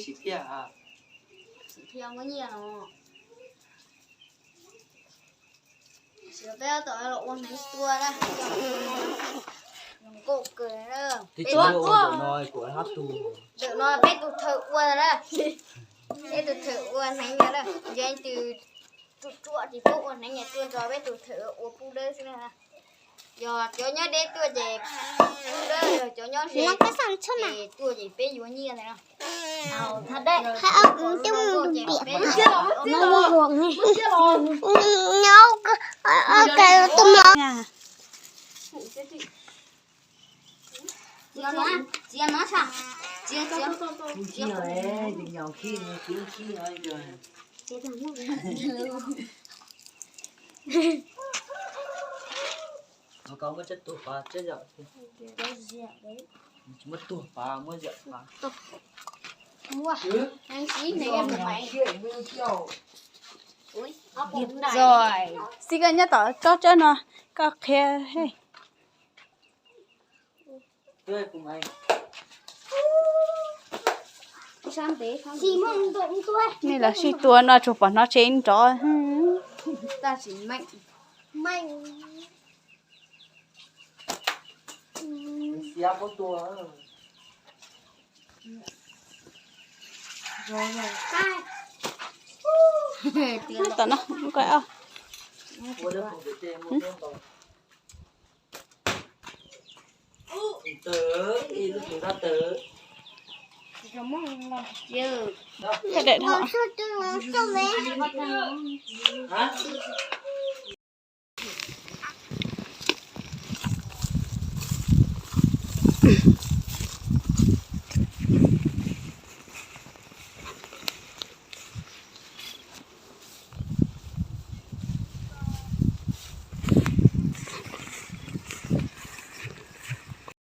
Tsis thiaj, tsis thiaj muab nyiaj no. Tab sis peb tab tom los ua hneev tua na, zoo nkauj kawg na. Ntawm no peb tus thawj ua na, peb tus thawj ua hneev na, yog leej twg ruam ruam ces peb ua hneev tuaj nrog peb tus thawj ua pub dawb xwb na. Yog cov nyob deb tuaj ces pub dawb, yog cov nyob ze tuaj ces peb yuav nyiaj ntag na. Hais ob kuv twb mus piam no, no tus mos. Muab tuag pas, muab ziam pas. Xib koj nyob tom tsob tsawb no, koj qhia. Nej los sib tua no tsuas pom hnov tsev nrov. Tom no,